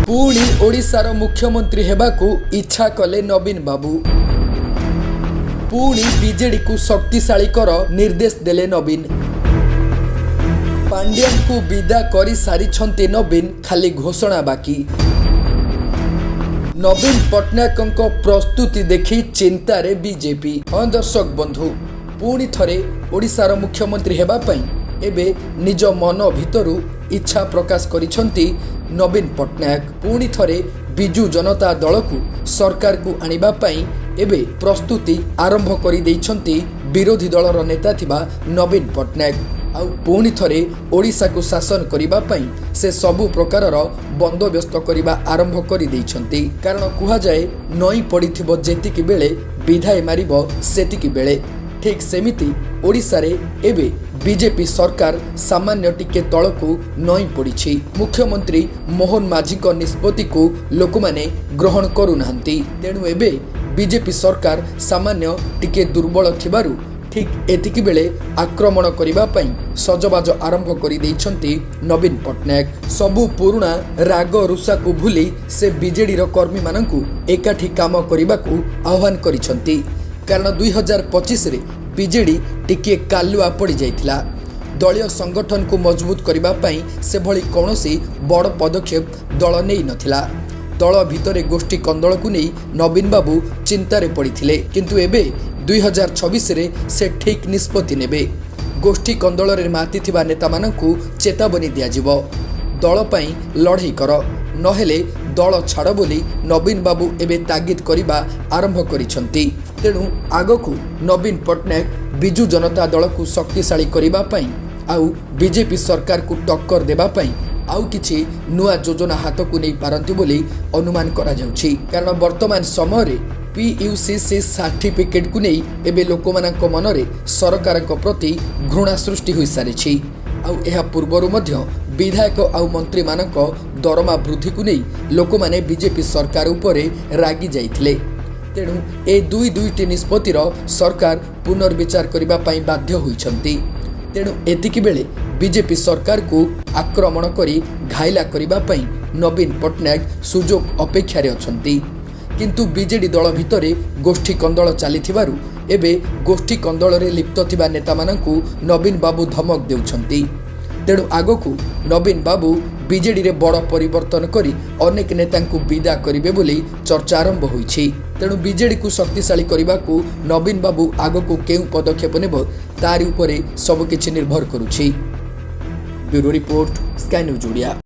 ପୁଣି ଓଡ଼ିଶାର ମୁଖ୍ୟମନ୍ତ୍ରୀ ହେବାକୁ ଇଚ୍ଛା କଲେ ନବୀନ ବାବୁ। ପୁଣି ବିଜେଡିକୁ ଶକ୍ତିଶାଳୀ କର ନିର୍ଦ୍ଦେଶ ଦେଲେ ନବୀନ। ପାଣ୍ଡିଆନଙ୍କୁ ବିଦା କରିସାରିଛନ୍ତି ନବୀନ, ଖାଲି ଘୋଷଣା ବାକି। ନବୀନ ପଟ୍ଟନାୟକଙ୍କ ପ୍ରସ୍ତୁତି ଦେଖି ଚିନ୍ତାରେ ବିଜେପି। ହଁ ଦର୍ଶକ ବନ୍ଧୁ, ପୁଣି ଥରେ ଓଡ଼ିଶାର ମୁଖ୍ୟମନ୍ତ୍ରୀ ହେବା ପାଇଁ ଏବେ ନିଜ ମନ ଭିତରୁ ଇଚ୍ଛା ପ୍ରକାଶ କରିଛନ୍ତି ନବୀନ ପଟ୍ଟନାୟକ। ପୁଣି ଥରେ ବିଜୁ ଜନତା ଦଳକୁ ସରକାରକୁ ଆଣିବା ପାଇଁ ଏବେ ପ୍ରସ୍ତୁତି ଆରମ୍ଭ କରିଦେଇଛନ୍ତି ବିରୋଧୀ ଦଳର ନେତା ଥିବା ନବୀନ ପଟ୍ଟନାୟକ। ଆଉ ପୁଣି ଥରେ ଓଡ଼ିଶାକୁ ଶାସନ କରିବା ପାଇଁ ସେ ସବୁ ପ୍ରକାରର ବନ୍ଦୋବସ୍ତ କରିବା ଆରମ୍ଭ କରିଦେଇଛନ୍ତି। କାରଣ କୁହାଯାଏ, ନଇଁ ପଡ଼ିଥିବ ଯେତିକି ବେଳେ, ବିଧାଏ ମାରିବ ସେତିକି ବେଳେ। ଠିକ୍ ସେମିତି ଓଡ଼ିଶାରେ ଏବେ ବିଜେପି ସରକାର ସାମାନ୍ୟ ଟିକେ ତଳକୁ ନଇଁ ପଡ଼ିଛି। ମୁଖ୍ୟମନ୍ତ୍ରୀ ମୋହନ ମାଝୀଙ୍କ ନିଷ୍ପତ୍ତିକୁ ଲୋକମାନେ ଗ୍ରହଣ କରୁନାହାନ୍ତି। ତେଣୁ ଏବେ ବିଜେପି ସରକାର ସାମାନ୍ୟ ଟିକେ ଦୁର୍ବଳ ଥିବାରୁ ଠିକ୍ ଏତିକି ବେଳେ ଆକ୍ରମଣ କରିବା ପାଇଁ ସଜବାଜ ଆରମ୍ଭ କରିଦେଇଛନ୍ତି ନବୀନ ପଟ୍ଟନାୟକ। ସବୁ ପୁରୁଣା ରାଗ ରୁଷାକୁ ଭୁଲି ସେ ବିଜେଡିର କର୍ମୀମାନଙ୍କୁ ଏକାଠି କାମ କରିବାକୁ ଆହ୍ୱାନ କରିଛନ୍ତି। କାରଣ 2025ରେ ବିଜେଡି ଟିକିଏ କାଲୁଆ ପଡ଼ିଯାଇଥିଲା। ଦଳୀୟ ସଂଗଠନକୁ ମଜବୁତ କରିବା ପାଇଁ ସେଭଳି କୌଣସି ବଡ଼ ପଦକ୍ଷେପ ଦଳ ନେଇନଥିଲା। ଦଳ ଭିତରେ ଗୋଷ୍ଠୀ କନ୍ଦଳକୁ ନେଇ ନବୀନ ବାବୁ ଚିନ୍ତାରେ ପଡ଼ିଥିଲେ। କିନ୍ତୁ ଏବେ 2026ରେ ସେ ଠିକ୍ ନିଷ୍ପତ୍ତି ନେବେ। ଗୋଷ୍ଠୀ କନ୍ଦଳରେ ମାତିଥିବା ନେତାମାନଙ୍କୁ ଚେତାବନୀ ଦିଆଯିବ, ଦଳ ପାଇଁ ଲଢ଼େଇ କର, ନହେଲେ ଦଳ ଛାଡ଼ ବୋଲି ନବୀନ ବାବୁ ଏବେ ତାଗିଦ କରିବା ଆରମ୍ଭ କରିଛନ୍ତି। ତେଣୁ ଆଗକୁ ନବୀନ ପଟ୍ଟନାୟକ ବିଜୁ ଜନତା ଦଳକୁ ଶକ୍ତିଶାଳୀ କରିବା ପାଇଁ ଆଉ ବିଜେପି ସରକାରକୁ ଟକ୍କର ଦେବା ପାଇଁ ଆଉ କିଛି ନୂଆ ଯୋଜନା ହାତକୁ ନେଇପାରନ୍ତି ବୋଲି ଅନୁମାନ କରାଯାଉଛି। କାରଣ ବର୍ତ୍ତମାନ ସମୟରେ ପିୟୁସିସି ସାର୍ଟିଫିକେଟକୁ ନେଇ ଏବେ ଲୋକମାନଙ୍କ ମନରେ ସରକାରଙ୍କ ପ୍ରତି ଘୃଣା ସୃଷ୍ଟି ହୋଇସାରିଛି। ଆଉ ଏହା ପୂର୍ବରୁ ମଧ୍ୟ ବିଧାୟକ ଆଉ ମନ୍ତ୍ରୀମାନଙ୍କ ଦରମା ବୃଦ୍ଧିକୁ ନେଇ ଲୋକମାନେ ବିଜେପି ସରକାର ଉପରେ ରାଗି ଯାଇଥିଲେ। ତେଣୁ ଏ ଦୁଇ ଦୁଇଟି ନିଷ୍ପତ୍ତିର ସରକାର ପୁନର୍ବିଚାର କରିବା ପାଇଁ ବାଧ୍ୟ ହୋଇଛନ୍ତି। ତେଣୁ ଏତିକି ବେଳେ ବିଜେପି ସରକାରକୁ ଆକ୍ରମଣ କରି ଘାଇଲା କରିବା ପାଇଁ ନବୀନ ପଟ୍ଟନାୟକ ସୁଯୋଗ ଅପେକ୍ଷାରେ ଅଛନ୍ତି। କିନ୍ତୁ ବିଜେଡି ଦଳ ଭିତରେ ଗୋଷ୍ଠୀ କନ୍ଦଳ ଚାଲିଥିବାରୁ ଏବେ ଗୋଷ୍ଠୀ କନ୍ଦଳରେ ଲିପ୍ତ ଥିବା ନେତାମାନଙ୍କୁ ନବୀନ ବାବୁ ଧମକ ଦେଉଛନ୍ତି। ତେଣୁ ଆଗକୁ ନବୀନ ବାବୁ ବିଜେଡିରେ ବଡ଼ ପରିବର୍ତ୍ତନ କରି ଅନେକ ନେତାଙ୍କୁ ବିଦା କରିବେ ବୋଲି ଚର୍ଚ୍ଚା ଆରମ୍ଭ ହୋଇଛି। ତେଣୁ ବିଜେଡିକୁ ଶକ୍ତିଶାଳୀ କରିବାକୁ ନବୀନ ବାବୁ ଆଗକୁ କେଉଁ ପଦକ୍ଷେପ ନେବ, ତାରି ଉପରେ ସବୁକିଛି ନିର୍ଭର କରୁଛି। Bureau report, sky news Odia.